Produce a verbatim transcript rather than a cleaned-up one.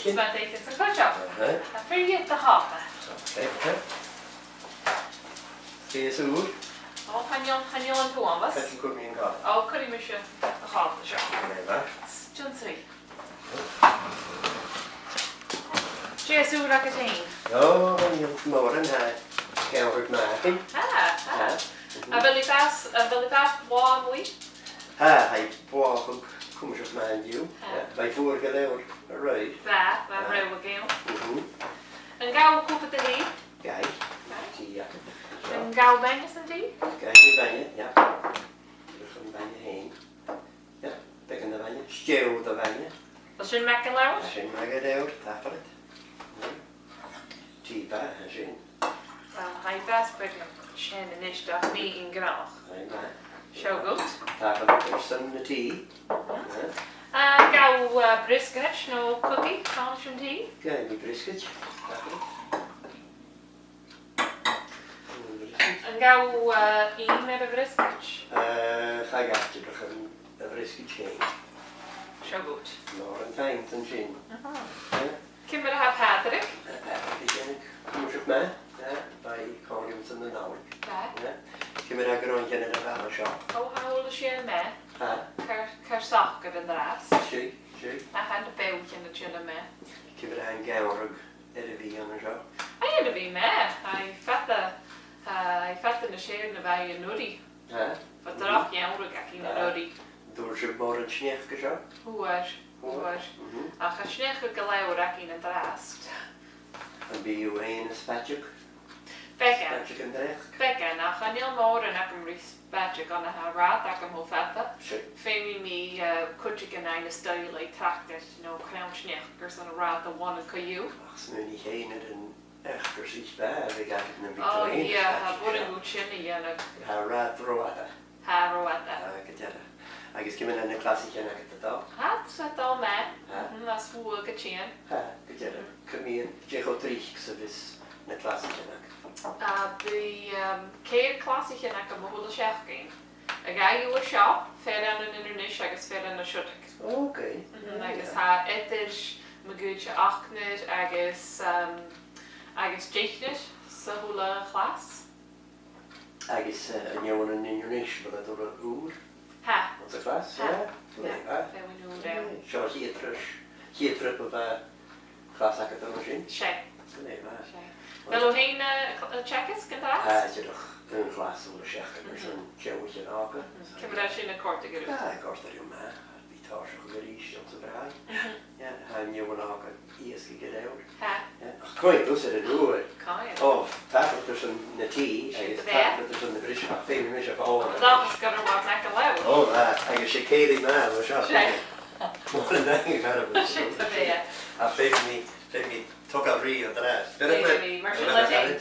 Is mar a tha e san cois seo. Aha. A bheil thu a' faireachdainn? Aha. Dè as ùr? Ò, chan eil, chan eil an t-uabhas. Chan eil, cuir mi an càl. Ò, cuiridh mise an càl seo. Glè mhath. Dèan suidhe. Dè as ùr agad fhèin? Ò, chan eil mòran, tha geamhradh math againn. Ah, ah. Ah. A bheil i fhathast, a bheil i fhathast blàth a-muigh? Tha, tha i blàth gu cuimseach math an-diugh. Tha. Tha, bha i fuar gu leòr a-raoir. Bha, bha, tha, a-raoir gu ceann. Mhm. An gabh thu cupa de tì? Gabhaidh. Gabhaidh. Tì agad. An gabh thu bainne san tì? Gabhaidh mi bainne, yeah. Cuiridh mi bainne fhèin. Yeah, beagan de bhainne. Sgiamh de bhainne. Tha sin math gu leòr? Tha sin math gu leòr, tapadh leat. Mm. Tì mhath, tha sin. Well, tha e fhathast beagan sean a-nis, ach nì i an gnothach. Tha e math. Seo dhut. Tapadh leat airson na tì. Mhm. Yeah. An gabh thu, uh, briosgaidean no cookie, tha sin tì? Gabhaidh mi briosgaid. Tapadh leat. An gabh thu, uh, ìm air a' bhriosgaid? Uh, cha ghabh, dìreach a' bhriosgaid fhèin. Seo dhut. Mòran taing an sin. Aha. Eh? Ciamar a tha Pàdraig? Eh, Pàdraig, tha e cuimseach math. Eh, bha e còmhla rium-sa an Nollaig. Bha. Eh? Ciamar a tha gràin-cheannaire a' bhaile seo? Ò, tha a h-uile sìon math. Tha. Car, car socair an-dràsta. Seadh, seadh. Tha na beathaichean a' tighinn math. Ciamar a tha an geamhradh air a bhith an seo? Aidh, air a bhith math. Tha e fada, tha e fada nas fheàrr na bha e an-uiridh. Tha. Bha droch gheamhradh againn an-uiridh. Tha. An d' fhuair sibh mòran sneachda an seo? Fhuair, fhuair. Fhuair. Mhm. Ach tha sneachda gu leòr againn an-dràsta. Am bi thu fhèin a' spaideadh? Beagan. Spaideadh an t-sneachda? Beagan, ach chan eil mòran agam ri spaideadh, ach tha an rathad agam cho fada. Seadh. Feumaidh mi, eh, cuideigin fhaighinn a-staigh le tractar no crann-sneachda airson an rathad a bhuannachd co-dhiù. Ach smaoinich fhèin air an eachdraidh a bh' agaibh nuair a bha sibh fhèin a' spaideadh. Ò, yeah, tha e bhuineadh gu tìr an-diugh. Tha an rathad ro fhada. Tha e ro fhada. Ah, gu dearbh. Agus ciamar a tha na clasaichean agad a' dol? Tha, tha iad a' dol math. Tha? Mhm, às bùth gu tìr. Tha, gu dearbh. Ciamar, dè cho tric 's a bhios na clasaichean agad? Ah, bidh, um, ceithir clasaichean agam a h-uile seachdain. A dhà dhiubh an seo, fear ann an Inbhir Nis agus fear ann an Siorrachd. Ok. Mhm, agus tha eadar mu chuid ochd-near agus, um, agus deich-near sa h-uile clas. Agus, eh, an fheadhainn ann an Inbhir Nis, a bheil iad uile ùr? Tha. Anns a' chlas, tha. Eh? Tha. Glè mhath. Feadhainn ùr, eh. Eh, seo a' chiad turas, chiad trip a bha clas agad an sin? 'S e. Glè mhath. 'S e. Well, a bheil thu fhèin, eh, cl-, eh, a' teagasg an-dràsta? Tha, dìreach aon chlas a h-uile seachdain airson dealbhaichean òga. Mhm. Ciamar a tha sin a' còrdadh riut? Tha, a' còrdadh rium math. Bidh tòrr a' dol a-rithist anns a' bhliadhna. Mhm. Yeah, tha an fheadhainn òga easgaidh gu leòr. Tha. Yeah. Ach, cuimhnich thusa air an uair. Cuimhnich. Ò, tapadh leat airson na tì, agus tapadh leat airson na briosgaid, feumaidh mise a dhol. Ò, tha, 's gun robh e math gu leòr. Ò, tha, agus 's e cèilidh math a bha seo. 'S e. Mòran taing, a chara. Sin a bha e. Ach feumaidh mi, feumaidh mi togail rìgh an-dràsta. Feumaidh mi, mar sin leat fhèin.